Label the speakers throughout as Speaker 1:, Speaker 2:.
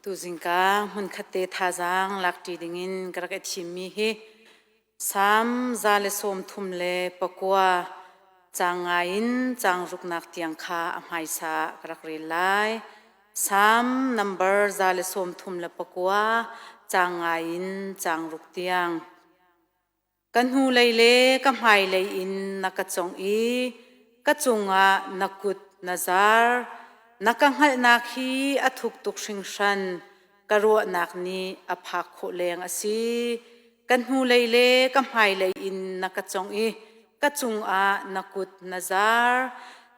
Speaker 1: Tuzingka hmunkhat te thazaang lakṭi dingin ka rak i thimmi hi Salm 139 caang nga in caang ruknak tiang kha a hmaisa ah ka rak rel lai. Salm nambar 139 caang nga in caang ruk tiang. Ka hnulei le ka hmailei in na ka congh i ka cungah na kut na zar. Na ka hngalhnak hi a thuk tuk hringhran. Ka ruahnak nih a phak khawh leng a si. Ka hnulei le ka hmailei in na ka congh i ka cungah na kut na zar.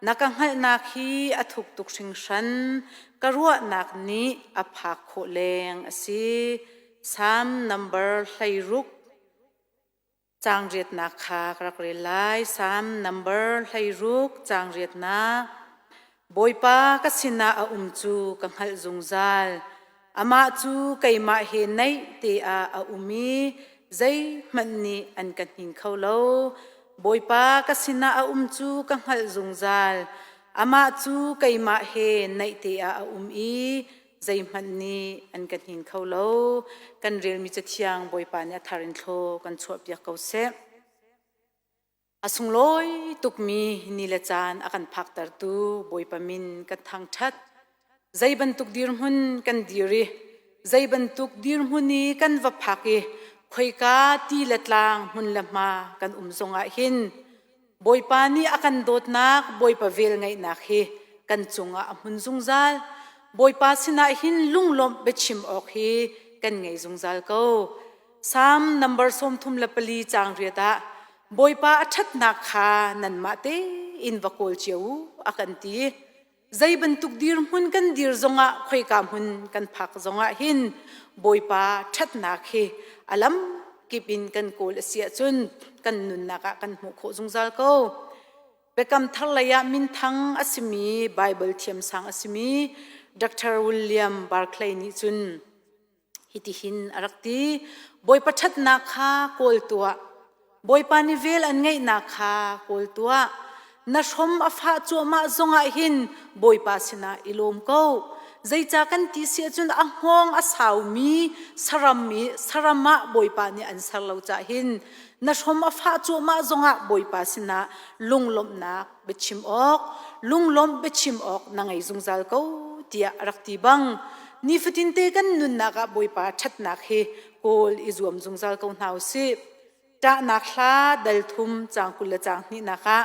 Speaker 1: Na ka hngalhnak hi a thuk tuk hringhran. Ka ruahnak nih a phak khawh leng a si. Salm nambar 16 Caang riatnak kha ka rak rel lai. Salm nambar 16 caang riatnak. Bawipa ka sinah a um cu ka hngalh zungzal. Amah cu keimah he naih te ah a um i zeihmanh nih an ka hnin kho lo. Bawipa ka sinah a um cu ka hngalh zungzal. Amah cu keimah he naih te ah a um i zeihmanh nih an ka hnin kho lo. Kan relmi cathiang Bawipa nih a thar in thlaw kan chuahpiak ko seh. A sunglawi tukmi ni le caan a kan phaktertu Bawipa min kan thangṭhat. Zei bantuk dirhmun kan dir i zei bantuk dirhmun i kan va phak i khoika ti le tlang hmun le hma kan um zongah hin Bawipa nih a kan dawtnak, Bawipa velngeihnak hi kan cungah a hmun zungzal. Bawipa sinah hin lunglawmh biachim awk hi kan ngei zungzal ko. Salm number 34 caang riat ah Bawipa a ṭhatnak kha nanmah tein va kawl cio u a kan ti. Zei bantuk dirhmun kan dir zongah khoika hmun kan phak zongah hin Bawipa ṭhatnak hi a lam kip in kan kawl a si ahcun kan nunnak ah kan hmuh khawh zungzal ko. Biakam thar lei ah minthang a simi Baibal thiamsang a simi Dr. William Barclay nih cun Hitihin a rak ti, Bawipa ṭhatnak kha kawl tuah, Bawipa nih vel an ngeihnak kha kawl tuah. Na hrom a fah cuahmah zongah hin Bawipa sinah i lawm ko. Zeicah kan ti si ahcun a hngawng a saumi saram i saram ah Bawipa nih an ser lo cah hin na hrom a fah cuahmah zongah Bawipa sinah lunglawmhnak biachim awk lunglawmh biachim awk na ngei zungzal ko tiah a rak ti bang nifatinte kan nunnak ah Bawipa ṭhatnak hi kawl i zuam zungzal ko hna u sih. Ṭahnak hla dal thum caang 20 le caang hnihnak ah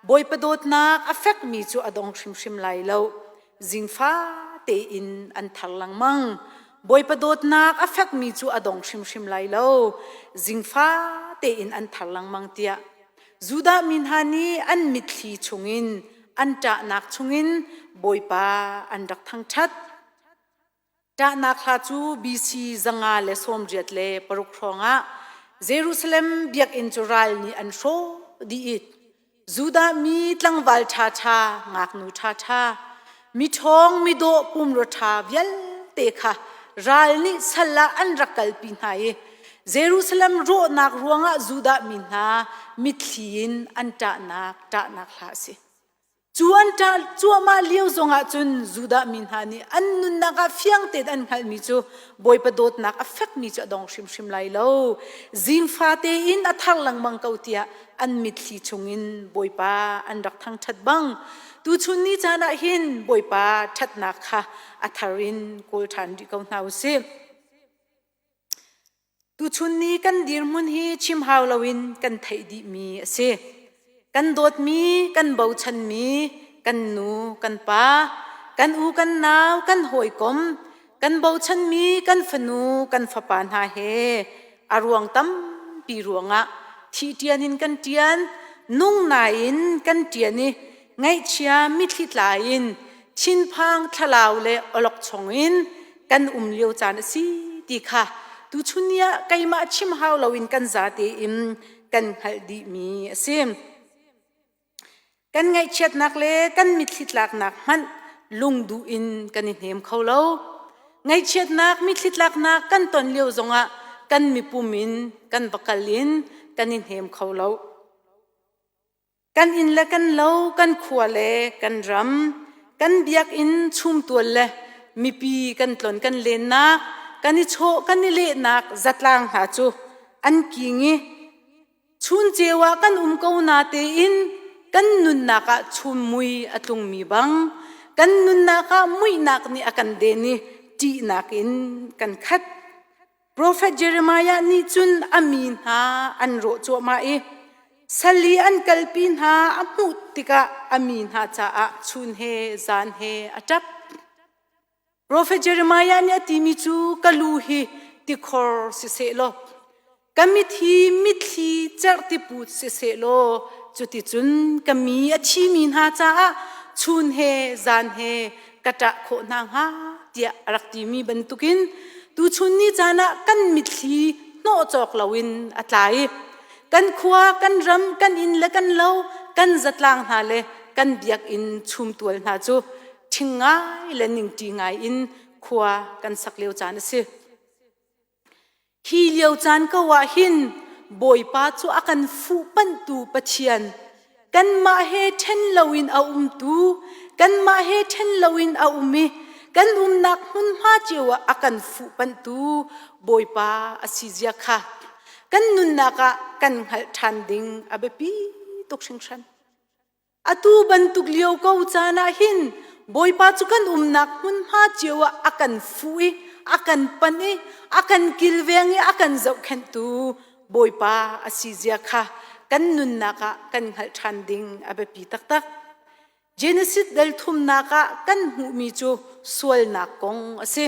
Speaker 1: Bawipa dawtnak a fekmi cu a dong hrimhrim lai lo. Zingfa tein an thar lengmang. Bawipa dawtnak a fekmi cu a dong hrimhrim lai lo. Zingfa tein an thar lengmang tiah Judah mi hna nih an mitthli chungin an ṭahnak chungin Bawipa an rak thangṭhat. Ṭahnak hla cu BC 186 hrawngah Jerusalem biakinn cu ral nih an hrawh dih i Judah mi tlangval ṭhaṭha, ngaknu ṭhaṭha, miṭhawng midawh pumrua ṭha vialte kha ral nih sal ah an rak kalpi hna i Jerusalem rawhnak ruangah Judah mi hna mitthli in an ṭahnak ṭahnak hla a si. Cu an ṭah cuahmah lio zongah cun Judah mi hna nih an nunnak ah fiang tein an hngalhmi cu Bawipa dawtnak a fekmi cu a dong hrimhrim lai lo. Zingfa tein a thar lengmang ko tiah an mitthli chungin Bawipa an rak thangṭhat bang tuchun ni caan ah hin Bawipa ṭhatnak kha a thar in kawl ṭhan rih ko hna u sih. Tuchun ni kan dirhmun hi chim hau loin kan theih dihmi a si. Kan dawtmi, kan bochanmi, kan nu, kan pa, kan u, kan nau, kan hawikom, kan bochanmi kan fanu, kan fapa hna he a ruang tampi ruangah thih ṭian in kan ṭian, nung nain kan ṭian i ngaihchia mitthli tla in thinphang thlalau le awlokchong in kan um lio caan a si ti kha tuchun ni ah keimah chim hau loin kan zate in kan hngalh dihmi a si. Kan ngaihchiatnak le kan mitthli tlaknak hmanh lungduh in kan i hnem kho lo. Ngaihchiatnak mitthli tlaknak kan ton lio zongah kan mipum in kan va kal in kan i hnem kho lo. Kan inn le kan lo, kan khua le kan ram, kan biakinn chumtual le mipi kan tlon kan lennak, kan i chawh kan i lehnak zatlang hna cu an king i chun ceu ah kan um ko na tein kan nunnak ah chum mui a tlungmi bang kan nunnak ah muihnak nih a kan den i ṭihnak in kan khat. Profet Jeremiah nih cun a mi hna an rawh cuahmah i sal i an kalpi hna a hmuh tikah a mi hna caah chun he zan he a ṭap. Profet Jeremiah nih a timi cu ka lu hi tikhor siseh law ka mit hi mitthli cerhti put siseh law cuticun ka mi a thimi hna caah chun he zan he ka ṭah khawh hna hnga tiah a rak timi bantukin tuchun ni caan ah kan mitthli hnawh cawk loin a tla i kan khua kan ram kan inn le kan lo kan zatlang hna le kan biakinn chumtual hna cu ṭhing ngai le ningṭi ngai in khua kan sak lio caan a si. Hi lio caan ko ah hin Bawipa cu a kan fuhpanhtu Pathian, kanmah he ṭhen loin a umtu, kanmah he ṭhen loin a um i kan umnak hmunhma cio ah a kan fuhpanhtu Bawipa a si zia kha kan nunnak ah kan hngalh ṭhan ding a biapi tuk hringhran. Atu bantuk lio ko caan ah hin Bawipa cu kan umnak hmunhma cio ah a kan fuh i a kan panh i a kan kilveng i a kan zohkhenhtu Bawipa a si zia kha kan nunnak ah kan hngalh ṭhan ding a biapi taktak. Genesis dal thumnak ah kan hmuhmi cu sualnak kong a si.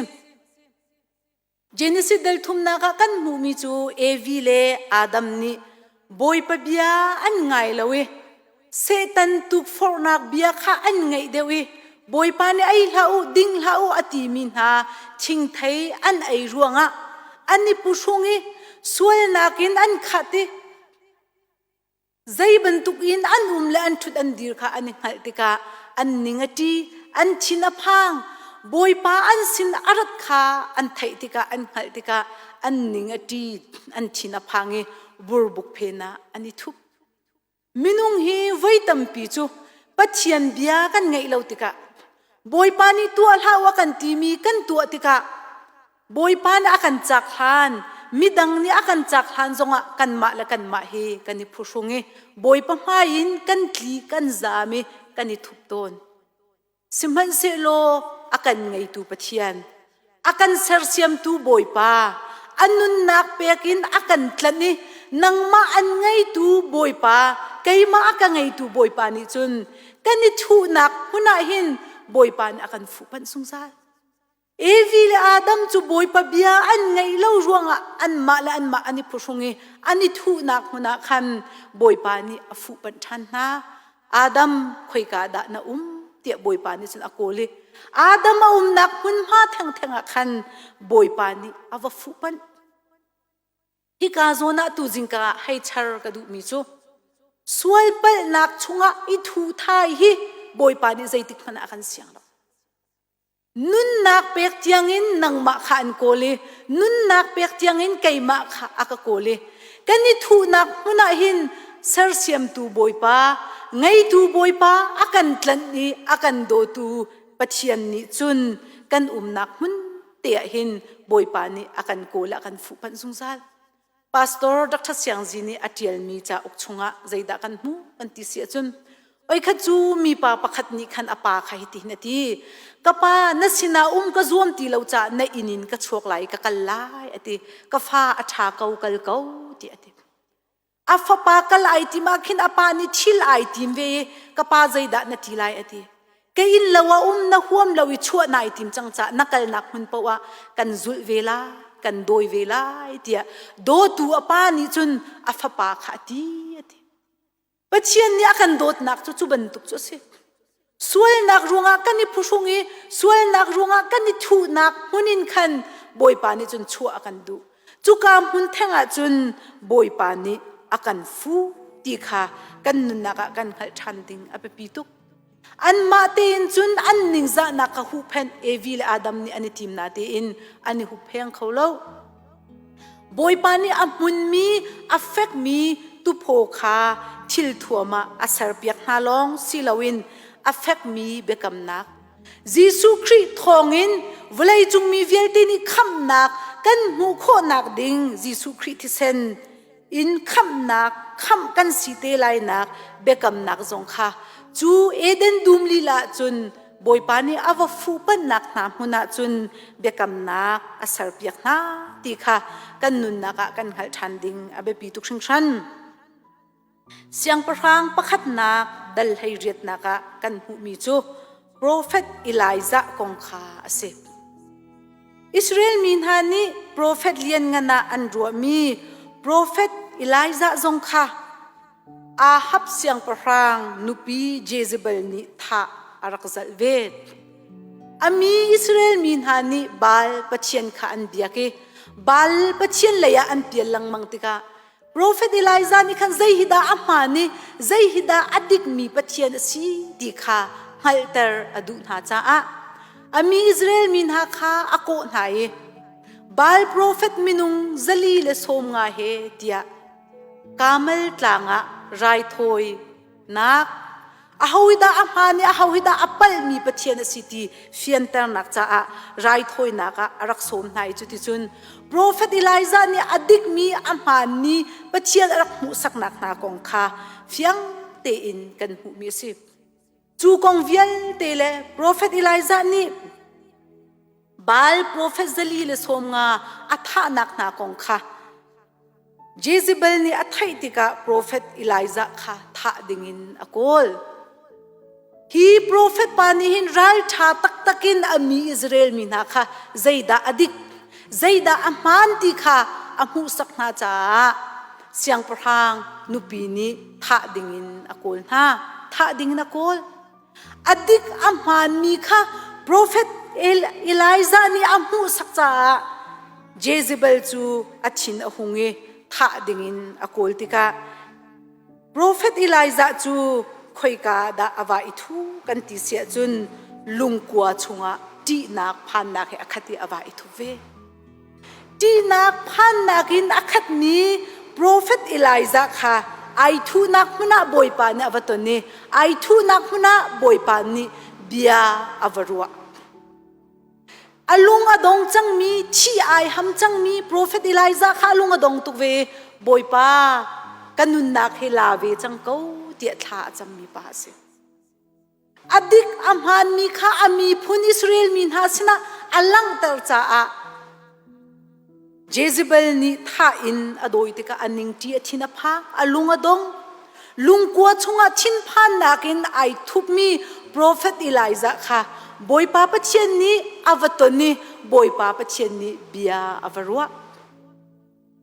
Speaker 1: Genesis dal thumnak ah kan hmuhmi cu Evi le Adam nih Bawipa bia an ngai lo i Satan tukforhnak bia kha an ngaih deuh i Bawipa nih ei hlah u, ding hlah u a timi hna thingthei an ei ruangah an i puhrung i sualnak in an khat i Zei bantuk in an um le an ṭhut an dir kha an i hngalh tikah an ning a ṭi, an thin a phang. Bawipa an sin a rat kha an theih tikah an hngalh tikah an ning a ṭi, an thin a phang i burbuk phen ah an i thup. Minung hi voi tampi cu Pathian bia kan ngaih lo tikah Bawipa nih tuah hlah u a kan timi kan tuah tikah Bawipa nih a kan cak hlan, midang nih a kan cak hlan zongah kanmah le kanmah hi kan i phuhrung i Bawipa hmai in kan tli kan zaam i kan i thup tawn. Sihmanhsehlaw a kan ngeitu Pathian, a kan sersiamtu Bawipa, a nunnak pek in a kan tlanh i nangmah an ngeitu Bawipa, keimah a ka ngeitu Bawipa nih cun kan i thuhnak hmun ah hin Bawipa nih a kan fuhpanh zungzal. Evi le Adam cu Bawipa bia an ngaih lo ruangah anmah le anmah an i phuhrung i an i thuhnak hmun ah khan Bawipa nih a fuhpanh ṭhan hna. Adam, khoika dah na um? tiah Bawipa nih cun a kawl i Adam a umnak hmunhma thengtheng ah khan Bawipa nih a va fuhpanh. Hika zawn ah tu zingka ah hei char ka duhmi cu sual palhnak chungah i thu thai hi Bawipa nih zeitik hmanh ah a kan siang lo. Nunnak pek tiangin nangmah kha an kawl i nunnak pek tiangin keimah kha a ka kawl i kan i thuhnak hmun ah hin sersiamtu Bawipa, ngeitu Bawipa a kan tlanh i a kan dawtu Pathian nih cun kan umnak hmun te ah hin Bawipa nih a kan kawl a kan fuhpanh zungzal. Pastor Dr. Siang Zi nih a ṭialmi cauk chungah zeidah kan hmuh kan ti si ahcun oikhat cu mipa pakhat nih khan a pa kha hitihin a ti ka pa na sinah um ka zuam ti lo caah na inn in ka chuak lai ka kal lai a ti ka fa a ṭha ko kal ko ti a ti a fapa kal ai tim ah khin a pa nih thil ai tim ve i ka pa zeidah na ti lai a ti Ka inn lo ah um na huam lo i chuah nai tim cang caah na kalnak hmun paoh ah kan zulh ve lai, kan dawi ve lai tiah dawtu a pa nih cun a fapa kha a ti a ti. Pathian nih a kan dawtnak cu cu bantuk cu a si. Sualnak ruangah kan i phuhrung i sualnak ruangah kan i thuhnak hmun in khan Bawipa nih cun chuah a kan duh. Cuka hmun theng ah cun Bawipa nih a kan fuh ti kha kan nunnak ah kan hngalh ṭhan ding a biapi tuk. Anmah tein cun an ningzahnak kha huhphenh Evi le Adam nih an i tim natein an i huppheng kho lo. Bawipa nih a hmunmi, a fekmi tuphaw kha thil thuam ah a serpiak hna lawng si loin a fekmi biakamnak. Jesuh Khrih thawngin vawleicung mi vialte nih khamhnak kan hmuh khawhnak ding Jesuh Khrih thisen in khamhnak khamh kan si te lainak biakamnak zong kha cu Eden dum lila cun Bawipa nih a va fuhpanhnak hna hmun ah cun biakamnak a serpiak hna ti kha kan nunnak ah kan hngalh ṭhan ding a biapi tuk hringhran. Siangpahrang pakhatnak dal hlei riatnak ah kan hmuhmi cu profet Elijah kong kha a si. Israel mi hna nih profet lianngan ah an ruahmi profet Elijah zong kha Ahab siangpahrang nupi Jezebel nih thah a rak zalh ve. A mi Israel mi hna nih Baal pathian kha an biak i Baal pathian leiah an pial lengmang tikah Profet Elijah nih khan zei hi dah a hmaan i zei hi dah a dikmi Pathian a si ti kha hngalhter a duh hna caah a mi Israel mi hna kha a kawh hna i Baal profet minung 450 he tiah Karmel tlang ah raithawinak aho hi dah a hmaan i aho hi dah a palhmi Pathian a si ti fianternak caah raithawinak ah a rak sawm hna i cuticun profet Elijah nih a dikmi a hmaanmi Pathian a rak hmuhsaknak hna kong kha fiang tein kan hmuhmi a si. Cu kong vialte le profet Elijah nih Baal profet 450 a thahnak hna kong kha Jezebel nih a theih tikah profet Elijah kha thah dingin a kawl. Hi profet pa nih hin ralṭha taktak in a mi Israel mi hna kha zeidah a dik, zeidah a hmaan ti kha a hmuhsak hna caah siangpahrang nupi nih thah dingin a kawl hna. Thah dingin a kawl. A dik a hmaanmi kha profet Elijah nih a hmuhsak caah Jezebel cu a thin a hung i thah dingin a kawl tikah profet Elijah cu khoika dah a va i thu kan ti si ahcun lungkua chungah ṭihnak phannak he a khat i a va i thup ve. Ṭihnak phannak in a khatmi profet Elijah kha ai thuhnak hmun ah Bawipa nih a va ton i ai thuhnak hmun ah Bawipa nih bia a va ruah. A lung a dong cangmi, thi ai ham cangmi profet Elijah kha a lung a dong tuk ve. Bawipa, ka nunnak hi la ve cang ko tiah thla a cammi pa a si. A dik a hmaanmi kha a miphun Israel mi hna sinah a langhter caah Jezebel nih thah in a dawi tikah a ningṭi a thin a phang, a lung a dong. Lungkua chungah thinphannak in ai thupmi profet Elijah kha Bawipa Pathian nih a va ton i Bawipa Pathian nih bia a va ruah.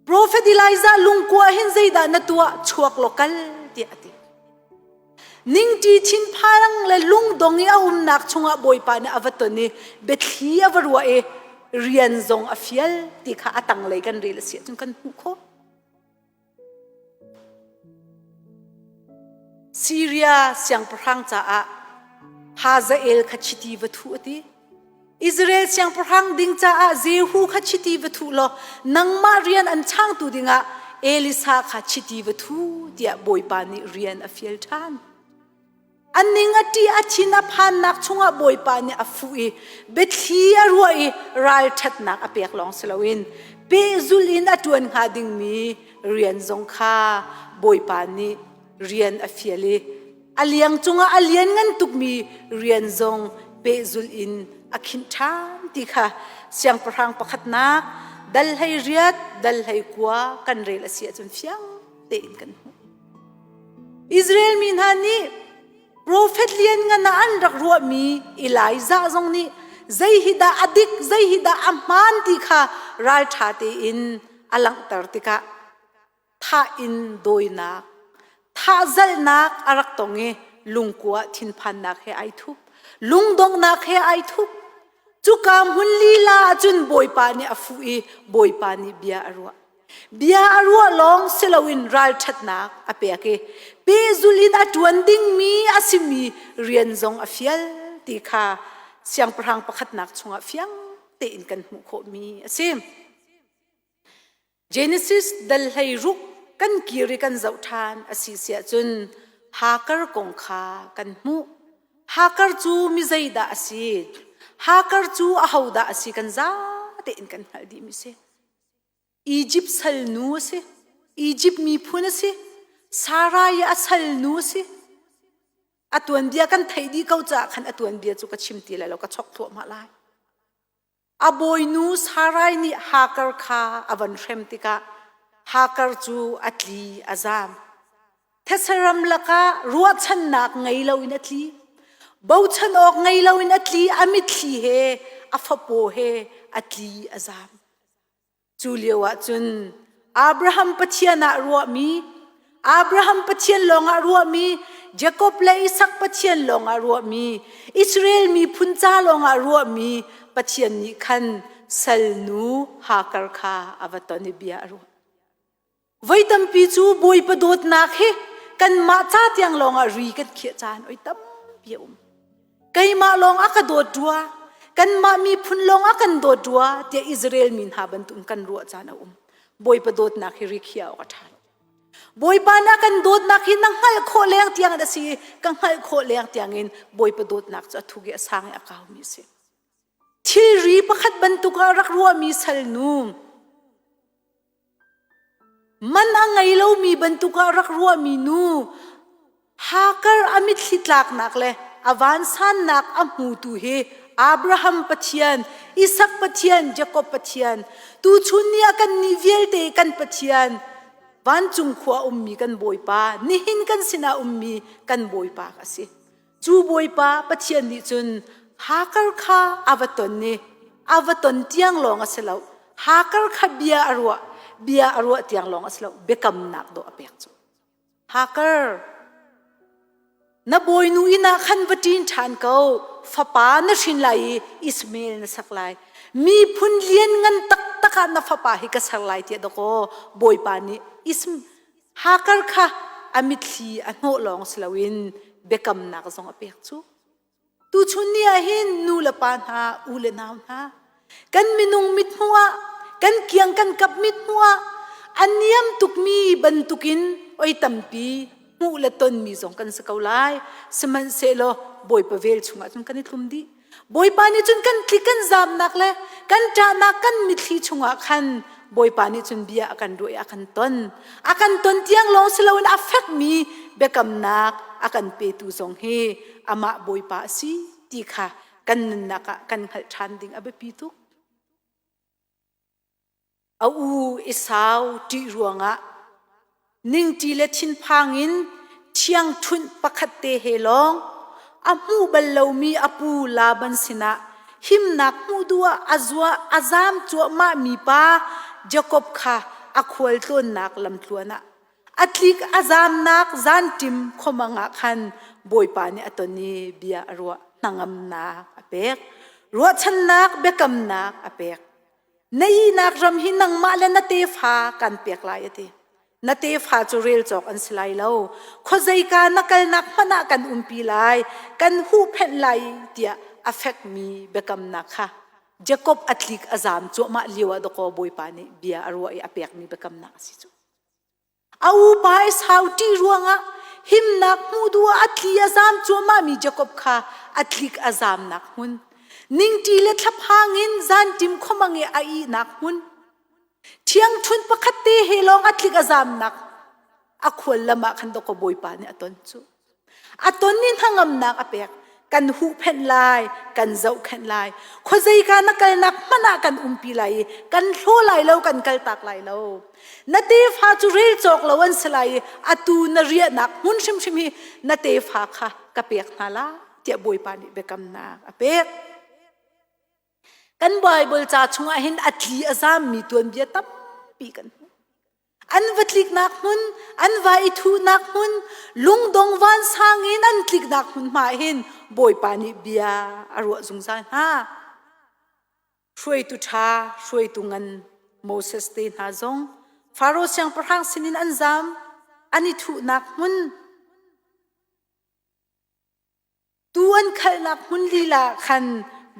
Speaker 1: Profet Elijah lungkua hin zeidah na tuah chuak law kal tiah a ti. Ningṭi thinphang le lungdong i a umnak chungah Bawipa nih a va ton i biathli a va ruah i rian zong a fial ti kha a tanglei kan rel a si ahcun kan hmuh khawh. Siria siangpahrang caah Hazael kha chiti va thuh a ti. Israel siangpahrang ding caah Jehu kha chiti va thuh law nangmah rian an changtu dingah Elisa kha chiti va thu tiah Bawipa nih rian a fial ṭhan. A ning a ṭih a thin a phannak chungah Bawipa nih a fuh i biathli a ruah i ralṭhatnak a pek lawng si loin pehzulh in a ṭuan hnga dingmi rian zong kha Bawipa nih rian a fial i a liang cungah a lianngan tukmi rian zong pehzulh in a khinh ṭhan ti kha siangpahrang pakhatnak dal hlei riat dal hlei kua kan rel a si ahcun fiang tein kan hmuh. Israel mi hna nih profet lianngan ah an rak ruahmi Elijah zong nih zei hi dah a dik zei hi dah a hmaan ti kha ralṭha tein a langhter tikah thah in dawinak, thah zalhnak a rak tong i lungkua thinphannak he ai thup, lungdonghnak he ai thup. Cuka hmun lila ahcun Bawipa nih a fuh i Bawipa nih bia a ruah. Bia a ruah lawng si loin ralṭhatnak a pek i pehzul in a ṭuan dingmi a simi rian zong a fial ti kha siangpahrang pakhatnak chungah fiang tein kan hmuh khawhmi a si. Genesis dal 16 kan kir i kan zoh ṭhan a si siah cun Hagar kong kha kan hmuh. Hakar cu mi zeidah a si? Hakar cu ahodah a si kan zate in kan hngalh dihmi si. Egypt salnu a si. Egypt miphun a si. Sarai a salnu a si. A tuanbia kan theih dih ko caah khan a tuanbia cu ka chim ti lai lo, ka chok thluahmah lai. A bawinu Sarai nih Hagar kha a van hrem tikah Hagar cu a tli a zam. Thetse lakah ruahchannak ngei loin a tli. Bochan awk ngei loin a tli, a mitthli he a fapaw he a tli a zam. Cu lio ah cun Abraham Pathian ah ruahmi, Abraham Pathian lawngah ruahmi, Jakob le Isak Pathian lawngah ruahmi, Israel miphun ca lawngah ruahmi Pathian nih khan salnu Hagar kha a va ton i bia a ruah. Voi tampi cu Bawipa dawtnak hi kanmah ca tiang lawngah ri kan khiah caan oi tampi a um. Keimah lawng a ka dawt rua, kanmah miphun lawng a kan dawt rua tiah Israel mi hna bantuk kan ruah caan a um. Bawipa dawtnak hi rikhiah awk a ṭha lo. Bawipa na kan dawtnak hi na hngalh khawh leng tiang in a si i ka hngalh khawh leng tiang in Bawipa dawtnak cu a thuk i a sang i a kaumi a si. Thilri pakhat bantuk ah rak ruahmi salnu Man a ngei lomi bantuk ah rak ruahmi nu Hagar a mitthli tlaknak le a vansannak a hmutu hi Abraham Pathian, Isak Pathian, Jakob Pathian, tuchun ni ah kannih vialte kan Pathian, vancung khua ummi kan Bawipa, nihin kan sinah ummi kan Bawipa a si. Cu Bawipa Pathian nih cun Hagar kha a va ton i a va ton tiang lawng a si lo. Hagar kha bia a ruah, bia a ruah tiang lawng a si lo, biakamnak dawh a pek cu. Hagar, na bawinu inn ah khan va ṭin ṭhan ko, fapa na hrin lai i Ishmael na sak lai. Miphun lianngan taktak ah na fapa hi ka ser lai tiah dawkaw Bawipa nih Ism Hagar kha a mitthli a hnawh lawng si loin biakamnak zong a pek cu. Tuchun ni ah hin nu le pa hna, u le nau hna, kan minung mithmuh ah, kan kiang kan kap mithmuh ah a niam tukmi bantukin oi tampi hmuh le tonmi zong kan si ko lai. Sihmanhsehlaw Bawipa vel chungah cun kan i tlum dih. Bawipa nih cun kan tlik kan zamnak le kan ṭahnak kan mitthli chungah khan Bawipa nih cun bia a kan ruah i a kan ton. A kan ton tiang lawng si loin a fekmi biakamnak a kan petu zong hi amah Bawipa a si ti kha kan nunnak ah kan hngalh ṭhan ding a biapi tuk. A u Esau ṭih ruangah ningṭi le thinphang in ṭhiangṭhunh pakhat te he lawng a hmuh bal lomi a pu Laban sinah himnak hmuh duh ah a zuah a zaam cuahmahmi pa Jakob kha a khualtlawnnak lamtluan ah a tlik a zaamnak zanṭim khuamang ah khan Bawipa nih a ton i bia a ruah hnangamnak a pek ruahchannak biakamnak a pek Na ihnak ram hi nangmah le na tefa kan pek lai a ti. Na tefa cu rel cawk an si lai lo. Khuazeika na kalnak hmanh ah kan umpi lai, kan huhphenh lai tiah a fekmi biakamnak kha Jakob a tlik a zaam cuahmah lio ah dawkaw Bawipa nih bia a ruah i a pekmi biakamnak a si cu. A upa Esau ṭih ruangah himnak hmuh duh ah a tli a zaam cuahmahmi Jakob kha a tlik a zaamnak hmun, ningṭi le thlaphang in zanṭim khuamang i a ihnak hmun, ṭhiangṭhunh pakhat te he lawng a tlik a zaamnak a khual lam ah khan dawkaw Bawipa nih a ton cu. A ton i hnangamnak a pek. Kan huhphenh lai, kan zohkhenh lai. Khuazeika na kalnak hmanh ah kan umpi lai i kan hlaw lai lo, kan kaltak lai lo. Na tefa cu rel cawk lo an si lai i atu na riahnak hmun hrimhrim hi na tefa kha ka pek hna lai tiah Bawipa nih biakamnak a pek. Kan Baibal ca chungah hin a tli a zammi tuanbia tampi kan hmuh. An va tliknak hmun, an va i thuhnak hmun, lungdong vansang in an tliknak hmun hma hin Bawipa nih bia a ruah zungzal hna. Hruaitu ṭha, hruaitu ngan Moses te hna zong Faro siangpahrang sinin an zam, an i thuhnak hmun, Tuu an khalhnak hmun lila ah khan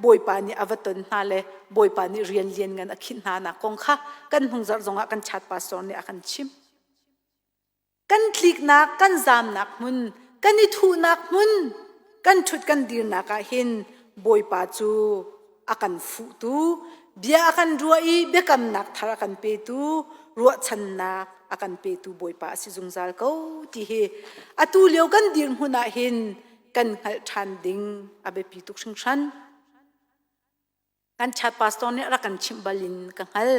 Speaker 1: Bawipa nih a va ton hna le Bawipa nih rian lianngan a khinh hna nak kong kha kan hnungzarh zongah kan chat pastor nih a kan chimh. Kan tliknak, kan zamnak hmun, kan i thuhnak hmun, Kan ṭhut kan dirnak ah hin Bawipa cu a kan fuhtu, bia a kan ruah i biakamnak thar a kan petu, ruahchannak a kan petu Bawipa a si zungzal ko ti hi atu lio kan dirhmun ah hin kan hngalh ṭhan ding a biapi tuk hringhran. Kan chat pastor nih a rak kan chimh bal in ka hngal.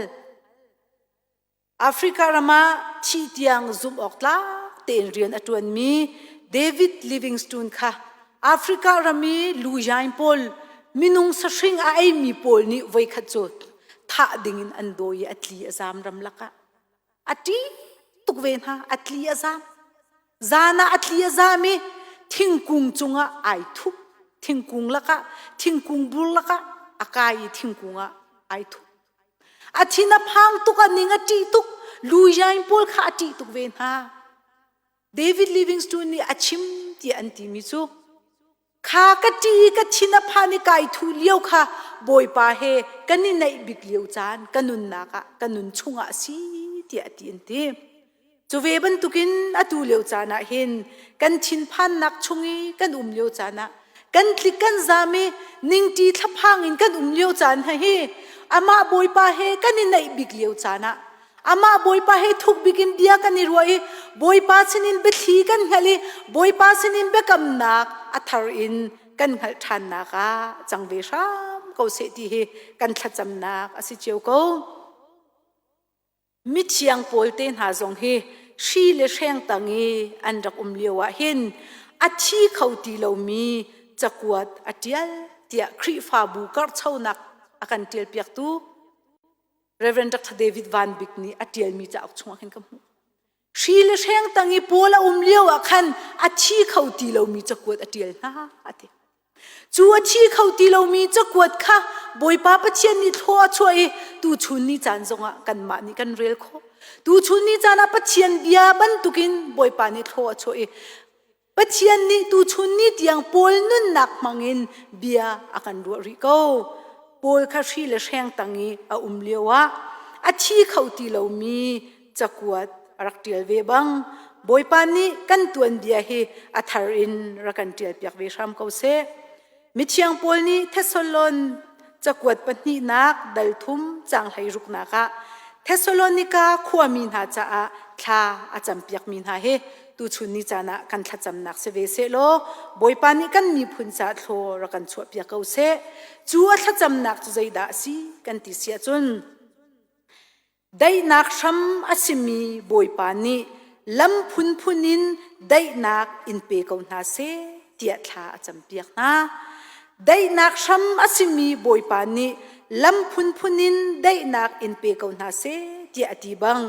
Speaker 1: Africa ram ah thih tiang zumh awk tlak tein rian a ṭuanmi David Livingstone kha Africa ram i luyain pawl minung sahring a eimi pawl nih voikhat cu thah dingin an dawi i a tli a zam ramlak ah. A ṭih tuk ve hna, a tli a zam. Zan ah a tli a zam i thingkung cungah ai thup. Thingkung lakah, thingkung bur lakah a kai i thingkung ah ai thup. A thin a phang tuk, a ning a ṭih tuk. Luyain pawl kha a ṭih tuk ve hna. David Livingstone nih a chim tiah an timi cu Kha ka ṭih i ka thin a phan i kai thuh lio kha Bawipa he kan i naih bik lio caan ka nunnak ah ka nun chungah a si tiah a ti an ti. Cu ve bantukin atu lio caan ah hin kan thinphannak chung i kan um lio caan ah kan tlik kan zam i ningṭi thlaphang in kan um lio caan hna hi amah Bawipa he kan i naih bik lio caan ah Amah Bawipa he thuk bik in bia kan i ruah i Bawipa sinin biathli kan hngalh i Bawipa sinin biakamnak a thar in kan hngalh ṭhannak ah cang ve hram ko seh ti hi kan thlacamnak a si cio ko. Mithiang pawl te hna zong hi hri le hreng tang i an rak um lio ah hin a thi kho ti lomi cakuat a ṭial tiah Khrihfabu karhchonak a kan ṭialpiaktu Reverend Dr. David Van Bik nih a ṭialmi cauk chungah khin ka hmuh. Hri le hreng tang i Paul a um lio ah khan a thi kho ti lomi cakuat a ṭial hna a ti. Cu a thi kho ti lomi cakuat kha Bawipa Pathian nih thlaw a chuah i tuchun ni caan zongah kanmah nih kan rel khawh. Tuchun ni caan ah Pathian bia bantukin Bawipa nih thlaw a chuah i Pathian nih tuchun ni tiang Paul nunnak hmangin bia a kan ruah rih ko. Paul kha hri le hreng tang i a um lioah a thi kho ti lomi cakuat a rak ṭial ve bang Bawipa nih kan tuanbia hi a thar in rak kan ṭialpiak ve hram ko seh. Mithiang Paul nih Thessalon cakuat pahnihnak dal thum caang hleiruknak ah Thessalonika khuami hna caah thla a campiakmi hna hi tuchun ni caan ah kan thlacamnak si ve sehlaw Bawipa nih kan miphun caah thlaw rak kan chuahpiak ko seh. Cu a thlacamnak cu zeidah a si kan ti si ahcun Daihnak hram a simi Bawipa nih lam phunphun in daihnak in pe ko hna seh tiah thla a campiak hna. Daihnak hram a simi Bawipa nih lam phunphun in daihnak in pe ko hna seh tiah a ti bang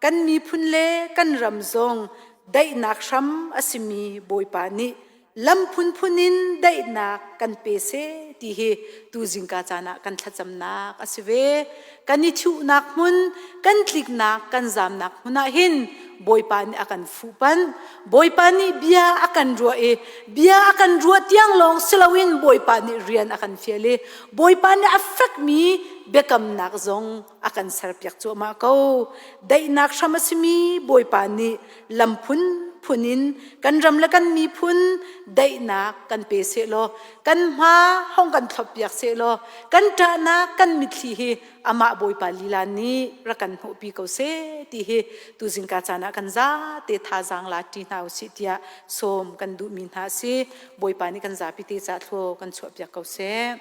Speaker 1: kan miphun le kan ram zong daihnak hram a simi Bawipa nih lam phunphun in daihnak kan pe seh ti hi tu zingka caan ah kan thlacamnak a si ve. Kan i thuhnak hmun, kan tliknak, kan zamnak hmun ah hin Bawipa nih a kan fuhpanh. Bawipa nih bia a kan ruah i bia a kan ruah tiang lawng si loin Bawipa nih rian a kan fial i Bawipa nih a fekmi biakamnak zong a kan serpiak cuahmah ko. Daihnak hram a simi Bawipa nih lam phunphun in kan ram le kan miphun daihnak kan pe sehlaw kan hma hong kan thloppiak sehlaw kan ṭahnak kan mitthli hi amah Bawipa lila nih rak kan hnawhpi ko seh ti hi tuzingka caan ah kan zate thazaang la ṭi hna usih tiah sawm kan duhmi hna a si. Bawipa nih kan zapi te ca thlaw kan chuahpiak ko seh.